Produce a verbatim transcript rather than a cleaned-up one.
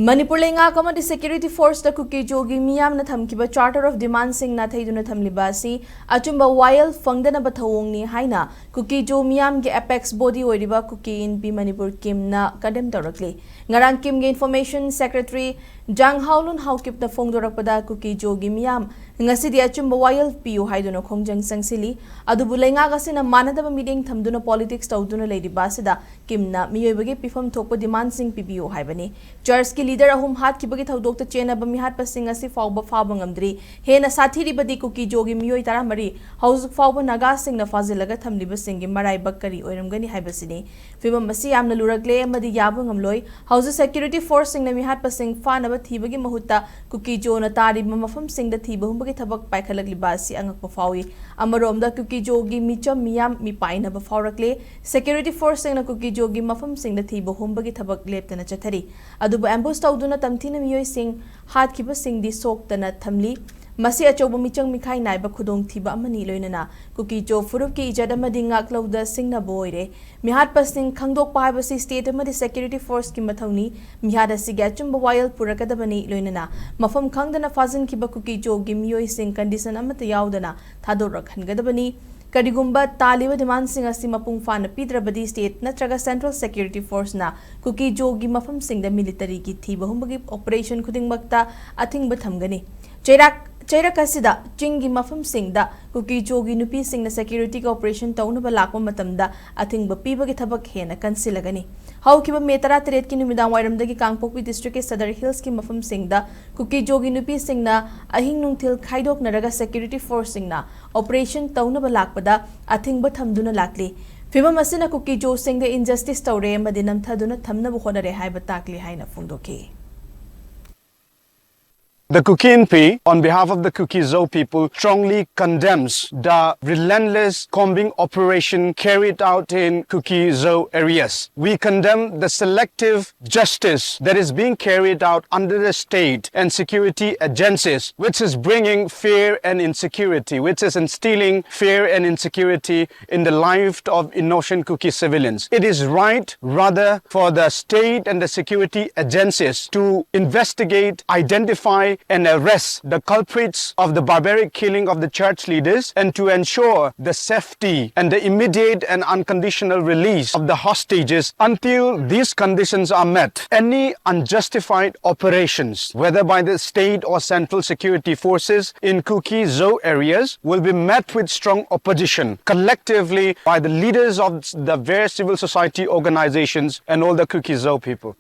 ꯃꯅꯤꯄꯨꯔ ꯂꯩꯉꯥꯛ ꯑꯃꯗꯤ ꯁꯦꯀ꯭ꯌꯨꯔꯤꯇꯤ ꯐꯣꯔꯁꯇ ꯀꯨꯀꯤꯖꯣꯒꯤ ꯃꯤꯌꯥꯝꯅ ꯊꯝꯈꯤꯕ ꯆꯥꯔꯇꯔ ꯑꯣꯐ ꯗꯤꯃꯥꯟꯁꯤꯡ ꯅꯥꯊꯩꯗꯨꯅ ꯊꯝꯂꯤꯕ ꯑꯁꯤ ꯑꯆꯨꯝꯕ ꯋꯥꯌꯦꯜ ꯐꯪꯗꯅꯕ ꯊꯧꯑꯣꯡꯅꯤ ꯍꯥꯏꯅ ꯀꯨꯀꯤꯖꯣ ꯃꯤꯌꯥꯝꯒꯤ ꯑꯦꯄꯦꯛꯁ ꯕꯣꯗꯤ ꯑꯣꯏꯔꯤꯕ ꯀꯨꯀꯤ ꯏꯟꯄꯤ ꯃꯅꯤꯄꯨꯔ ꯀꯤꯝꯅ ꯀꯟꯗꯦꯝ ꯇꯧꯔꯛꯂꯤ꯫ ꯉꯔꯥꯡ ꯀꯤꯝꯒꯤ ꯏꯟꯐꯣꯔꯃꯦꯁꯟ ꯁꯦꯀ꯭ꯔꯦꯇꯔꯤ ꯖꯥꯡꯍꯥꯎꯂꯨꯟ ꯍꯥꯎꯀꯤꯞꯅ ꯐꯣꯡꯗꯣꯔꯛꯄꯗ ꯀꯨꯀꯤꯖꯣꯒꯤ ꯃꯤꯌꯥꯝ ꯉꯁꯤꯗꯤ ꯑꯆꯨꯝꯕ ꯋꯥꯌꯦꯜ ꯄꯤꯌꯨ ꯍꯥꯏꯗꯨꯅ ꯈꯣꯡꯖꯪ ꯆꯪꯁꯤꯜꯂꯤ꯫ ꯑꯗꯨꯕꯨ ꯂꯩꯉꯥꯛ ꯑꯁꯤꯅ ꯃꯥꯟꯅꯗꯕ ꯃꯤꯠꯌꯦꯡ ꯊꯝꯗꯨꯅ ꯄꯣꯂꯤꯇꯤꯛꯁ ꯇꯧꯗꯨꯅ ꯂꯩꯔꯤꯕ ꯑꯁꯤꯗ ꯀꯤꯝꯅ ꯃꯤꯑꯣꯏꯕꯒꯤ ꯄꯤꯐꯝ ꯊꯣꯛꯄ ꯗꯤꯃꯥꯟꯁꯤꯡ ꯄꯤꯕꯤꯌꯨ ꯍꯥꯏꯕꯅꯤ꯫ ꯆꯔꯆꯀꯤ ꯂꯤꯗꯔ ꯑꯍꯨꯝ ꯍꯥꯠꯈꯤꯕꯒꯤ ꯊꯧꯗꯣꯛꯇ ꯆꯦꯟꯅꯕ ꯃꯤꯍꯥꯠꯄꯁꯤꯡ ꯑꯁꯤ ꯐꯥꯎꯕ ꯐꯥꯕ ꯉꯝꯗ꯭ꯔꯤ꯫ ꯍꯦꯟꯅ ꯁꯥꯊꯤꯔꯤꯕꯗꯤ ꯀꯨꯀꯤꯖꯣꯒꯤ ꯃꯤꯑꯣꯏ ꯇꯔꯥꯃꯔꯤ ꯍꯧꯖꯤꯛ ꯐꯥꯎꯕ ꯅꯥꯒꯥꯁꯤꯡꯅ ꯐꯥꯖꯤꯜꯂꯒ ꯊꯝꯂꯤꯕꯁꯤꯡꯒꯤ ꯃꯔꯥꯏꯕꯛ ꯀꯔꯤ ꯑꯣꯏꯔꯝꯒꯅꯤ ꯍꯥꯏꯕꯁꯤꯅꯤ꯫ ꯐꯤꯕꯝ ꯑꯁꯤ ꯌꯥꯝꯅ ꯂꯨꯔꯛꯂꯦ ꯑꯃꯗꯤ ꯌꯥꯕ ꯉꯝꯂꯣꯏ꯫ ꯍꯧꯖꯤꯛ ꯁꯦꯀ꯭ꯌꯨꯔꯤꯇꯤ ꯐꯣꯔꯁꯁꯤꯡꯅ ꯃꯤꯍꯥꯠꯄꯁꯤꯡ ꯐꯥꯅꯕ ꯊꯤꯕꯒꯤ ꯃꯍꯨꯠꯇ ꯀꯨꯀꯤꯖꯣꯅ ꯇꯥꯔꯤꯕ ꯃꯐꯝꯁꯤꯡꯗ ꯊꯤꯕ ꯍꯨꯝꯕꯒꯤ ꯊꯕꯛ ꯄꯥꯏꯈꯠꯂꯛꯂꯤꯕ ꯑꯁꯤ ꯑꯉꯛꯄ ꯐꯥꯎꯏ꯫ ꯑꯃꯔꯣꯝꯗ ꯀꯨꯀꯤꯖꯣꯒꯤ ꯃꯤꯆꯝ ꯃꯤꯌꯥꯝ ꯃꯤꯄꯥꯏꯅꯕ ꯐꯥꯎꯔꯛꯂꯦ꯫ ꯁꯦꯀ꯭ꯌꯨꯔꯤꯇꯤ ꯐꯣꯔꯁꯁꯤꯡꯅ ꯀꯨꯀꯤꯖꯣꯒꯤ ꯃꯐꯝꯁꯤꯡꯗ ꯊꯤꯕ ꯍꯨꯝꯕꯒꯤ ꯊꯕꯛ ꯂꯦꯞꯇꯅ ꯆꯠꯊꯔꯤ꯫ ꯑꯗꯨꯕꯨ ꯑꯦꯝꯕꯨꯁ ꯇꯧꯗꯨꯅ ꯇꯝꯊꯤꯅ ꯃꯤꯑꯣꯏꯁꯤꯡ ꯍꯥꯠꯈꯤꯕꯁꯤꯡꯗꯤ ꯁꯣꯛꯇꯅ ꯊꯝꯂꯤ꯫ ꯃꯁꯤ ꯑꯆꯧꯕ ꯃꯤꯆꯪ ꯃꯤꯈꯥꯏ ꯅꯥꯏꯕ ꯈꯨꯗꯣꯡꯊꯤꯕ ꯑꯃꯅꯤ, ꯂꯣꯏꯅꯅ ꯀꯨꯀꯤꯖꯣ ꯐꯨꯔꯨꯞꯀꯤ ꯏꯖꯠ ꯑꯃꯗꯤ ꯉꯥꯛꯂꯧꯗ ꯁꯤꯡꯅꯕ ꯑꯣꯏꯔꯦ꯫ ꯃꯤꯍꯥꯠꯄꯁꯤꯡ ꯈꯪꯗꯣꯛꯄ ꯍꯥꯏꯕꯁꯤ ꯁ꯭ꯇꯦꯠ ꯑꯃꯗꯤ ꯁꯦꯀ꯭ꯌꯨꯔꯤꯇꯤ ꯐꯣꯔꯁꯀꯤ ꯃꯊꯧꯅꯤ꯫ ꯃꯤꯍꯥꯠ ꯑꯁꯤꯒꯤ ꯑꯆꯨꯝꯕ ꯋꯥꯌꯦꯜ ꯄꯨꯔꯛꯀꯗꯕꯅꯤ, ꯂꯣꯏꯅꯅ ꯃꯐꯝ ꯈꯪꯗꯅ ꯐꯥꯖꯤꯟꯈꯤꯕ ꯀꯨꯀꯤꯖꯣꯒꯤ ꯃꯤꯑꯣꯏꯁꯤꯡ ꯀꯟꯗꯤꯁꯟ ꯑꯃꯠꯇ ꯌꯥꯎꯗꯅ ꯊꯥꯗꯣꯔꯛꯍꯟꯒꯗꯕꯅꯤ꯫ ꯀꯔꯤꯒꯨꯝꯕ ꯇꯥꯜꯂꯤꯕ ꯗꯤꯃꯥꯟꯁꯤꯡ ꯑꯁꯤ ꯃꯄꯨꯡ ꯐꯥꯅ ꯄꯤꯗ꯭ꯔꯕꯗꯤ ꯁ꯭ꯇꯦꯠ ꯅꯠꯇ꯭ꯔꯒ ꯁꯦꯟꯇ꯭ꯔꯦꯜ ꯁꯦꯀ꯭ꯌꯨꯔꯤꯇꯤ ꯐꯣꯔꯁꯅ ꯀꯨꯀꯤꯖꯣꯒꯤ ꯃꯐꯝꯁꯤꯡꯗ ꯃꯤꯂꯤꯇꯔꯤꯒꯤ ꯊꯤꯕ ꯍꯨꯝꯕꯒꯤ ꯑꯣꯄꯔꯦꯁꯟ ꯈꯨꯗꯤꯡꯃꯛꯇ ꯑꯊꯤꯡꯕ ꯊꯝꯒꯅꯤ꯫ ꯆꯩꯔꯥꯛ ꯆꯩꯔꯛ ꯑꯁꯤꯗ ꯆꯤꯡꯒꯤ ꯃꯐꯝꯁꯤꯡꯗ ꯀꯨꯀꯤꯖꯣꯒꯤ ꯅꯨꯄꯤꯁꯤꯡꯅ ꯁꯦꯀ꯭ꯌꯨꯔꯤꯇꯤꯒꯤ ꯑꯣꯄꯔꯦꯁꯟ ꯇꯧꯅꯕ ꯂꯥꯛꯄ ꯃꯇꯝꯗ ꯑꯊꯤꯡꯕ ꯄꯤꯕꯒꯤ ꯊꯕꯛ ꯍꯦꯟꯅ ꯀꯟꯁꯤꯜꯂꯒꯅꯤ꯫ ꯍꯧꯈꯤꯕ ꯃꯦ ꯇꯔꯥꯇꯔꯦꯠꯀꯤ ꯅꯨꯃꯤꯗꯥꯡ ꯋꯥꯏꯔꯝꯗꯒꯤ ꯀꯥꯡꯄꯣꯛꯄꯤ ꯗꯤꯁꯇ꯭ꯔꯤꯛꯀꯤ ꯁꯗꯔ ꯍꯤꯜꯁꯀꯤ ꯃꯐꯝꯁꯤꯡꯗ ꯀꯨꯀꯤꯖꯣꯒꯤ ꯅꯨꯄꯤꯁꯤꯡꯅ ꯑꯍꯤꯡ ꯅꯨꯡꯊꯤꯜ ꯈꯥꯏꯗꯣꯛꯅꯔꯒ ꯁꯦꯀ꯭ꯌꯨꯔꯤꯇꯤ ꯐꯣꯔꯁꯁꯤꯡꯅ ꯑꯣꯄꯔꯦꯁꯟ ꯇꯧꯅꯕ ꯂꯥꯛꯄꯗ ꯑꯊꯤꯡꯕ ꯊꯝꯗꯨꯅ ꯂꯥꯛꯂꯤ꯫ ꯐꯤꯕꯝ ꯑꯁꯤꯅ ꯀꯨꯀꯤꯖꯣꯁꯤꯡꯗ ꯏꯟꯖꯁꯇꯤꯁ ꯇꯧꯔꯦ ꯑꯃꯗꯤ ꯅꯝꯊꯗꯨꯅ ꯊꯝꯅꯕ ꯍꯣꯠꯅꯔꯦ ꯍꯥꯏꯕ ꯇꯥꯛꯂꯤ ꯍꯥꯏꯅ ꯐꯣꯡꯗꯣꯛꯈꯤ꯫ The Kuki Inpi, on behalf of the Kuki Zo people, strongly condemns the relentless combing operation carried out in Kuki Zo areas. We condemn the selective justice that is being carried out under the state and security agencies, which is bringing fear and insecurity, which is instilling fear and insecurity in the life of innocent Kuki civilians. It is right, rather, for the state and the security agencies to investigate, identify, and arrest the culprits of the barbaric killing of the church leaders and to ensure the safety and the immediate and unconditional release of the hostages until these conditions are met. Any unjustified operations, whether by the state or central security forces in Kuki Zo areas, will be met with strong opposition collectively by the leaders of the various civil society organizations and all the Kuki Zo people.